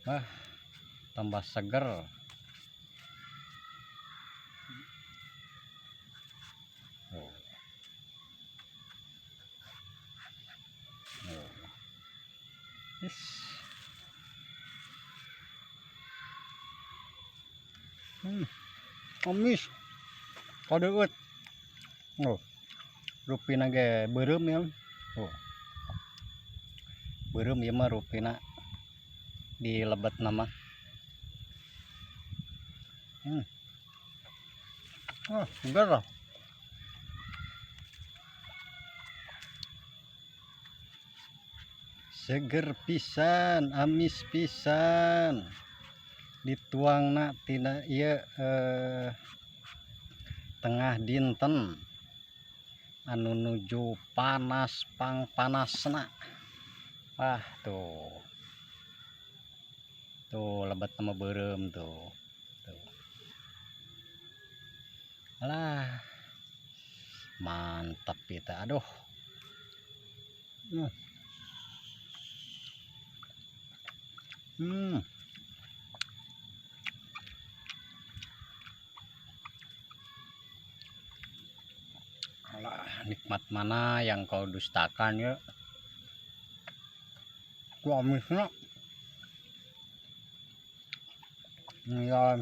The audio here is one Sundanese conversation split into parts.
Wah, tambah seger. Oh. Oh. Yes. Amis. Kadeueut. Oh. Rupina ge beureum ya. Oh. Beureum ieu mah rupina di lebet nama. Ah, segar lah. Seger pisan, amis pisan. Dituangna tina ieu tengah dinten anu nuju panas pangpanasna. Wah, tuh. Tuh lebet sama beureum tuh. Tuh. Alah. Mantap kita. Aduh. Alah, nikmat mana yang kau dustakan ya? Ku amisna. Ya,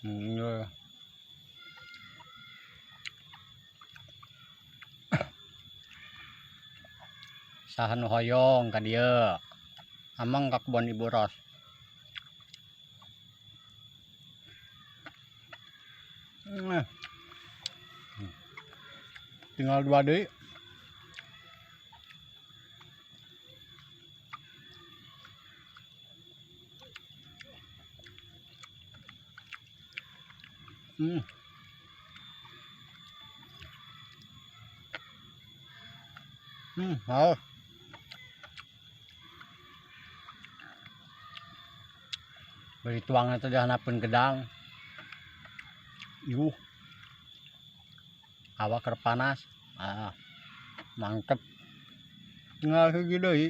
Ya. Saha nu hoyong ka dieu? Amang ka kebon Ibu Ros. Tinggal 2 deui. Haus. Beri tuangnya teh dihandapeun gedang. Yuh. Awak keur panas. Ah, mantep. Tinggal hiji deui.